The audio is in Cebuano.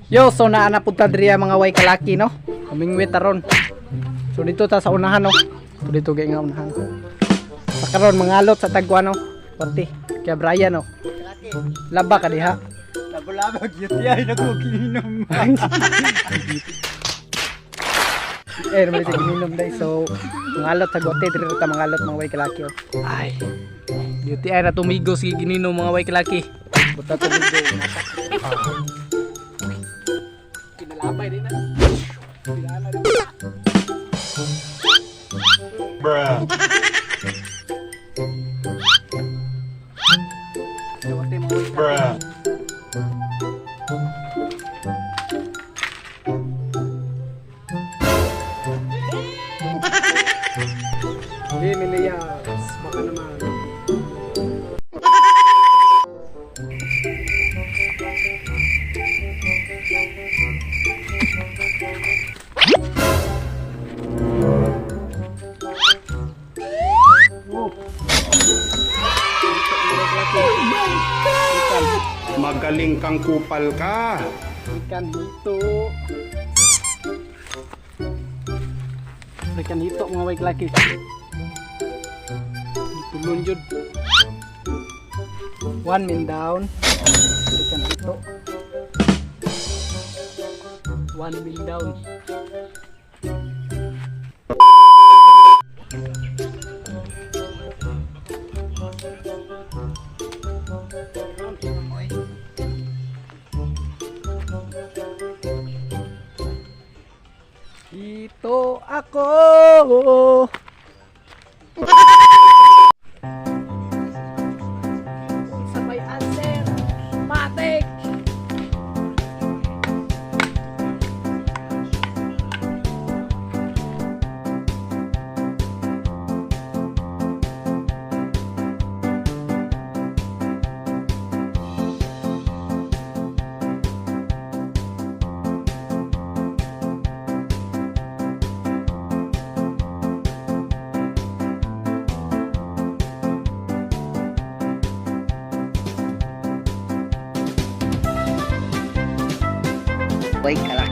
Yo, so naa na punta diri mga way kalaki, no? Kamingwit aron. So dito ta sa unahan, no? So dito gay nga unahan. Sa karon mangalot sa tagwa, no? Pati kaya Brian, no? Laba ka diha. Labo-labo, UTI na ko kininom. Eh, naman siya gininom dai. So, mangalot sa gote diri ta mangalot mga way kalaki, oh. Ay. UTI na tumigo sige gininom mga way kalaki. Buta tumigo. Kinalabay din na. Kinalabay din. Bruh. Gote, mga way kalaki. Bruh. Hindi, Minayas. Baka naman. Oh. Magaling kang kupal ka. Ikan hito. Ikan hito mga way laki. Tulon jud. One min down. Ikan hito. One min down. Ito ako. Sa may answer. Matik. Way kalaki.